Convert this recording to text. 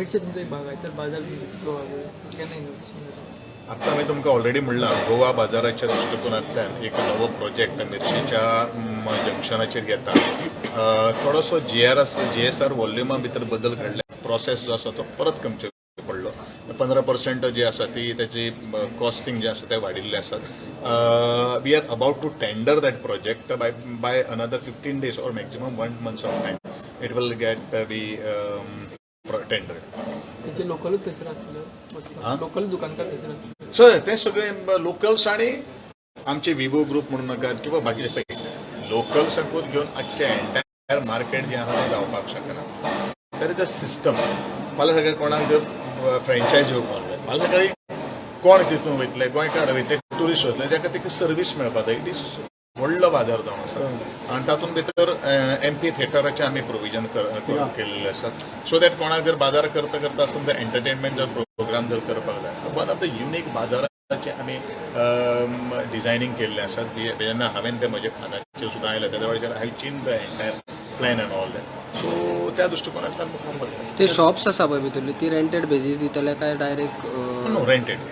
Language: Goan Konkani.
मेरशे तुमचो एक भाग आहे तर बाजार तुमचो भाग आहे, केन्ना इनोव्हेशन जाता? आत्ता हांवें तुमकां ऑलरेडी म्हणलां, गोवा बाजाराच्या दृश्टिकोनांतल्यान एक नवो प्रोजेक्ट मिरशेच्या जंक्शनाचेर येता. थोडोसो जीएसआर वॉल्युमा भितर बदल घडल्या, प्रोसेस जो आसा तो परत करचो पडलो. 15% जी आसा ती त्याची कॉस्टिंग जे आसा ते वाडिल्ले आसात. We are about to tender that project. By another 15 days or maximum one months of time it will get be tendered. तेचे लोकलूच थंयसर आसतले? हा? लोकल दुकानकार थंयसर आसतले? सो ते सगळे लोकल्स आणि आमचे विवो ग्रुप म्हणून नाकात किंवा बाकीचे लोकल्साकूच घेवन आख्खे एंटायर मार्केट जें आहा तें जावपाक शकना. There is a system. फाल्यां सकाळी कोणाक जर फ्रेंचायज येवपाक जाय, फाल्यां सकाळी कोण तितून वयतले? गोंयकार वयतले, ट्युरिस्ट वयतले, ताका ताका सर्वीस मेळपाक जाय. It is व्हडलो बाजार जावन आसा आनी तातूंत भितर एम्फी थिएटराचें आमी प्रोविजन केल्लें आसा, सो that कोणाक जर बाजार करता करता आसतना एंटरटेनमेंट जर प्रोग्राम जर करपाक जाय. वन ऑफ the unique बाजाराचें आमी डिझायनींग केल्लें आसा. जेन्ना हांवें तें म्हज्या खांदाचेर सुद्दां आयलें, तेद्या वेळाचेर I change the entire plan and all that. So त्या दृश्टिकोनांतल्यान मुखार वता. ते शॉप्स आसा पळय भितरली, ती रेंटेड बेजीस दितले काय डायरेक्ट? No, rented.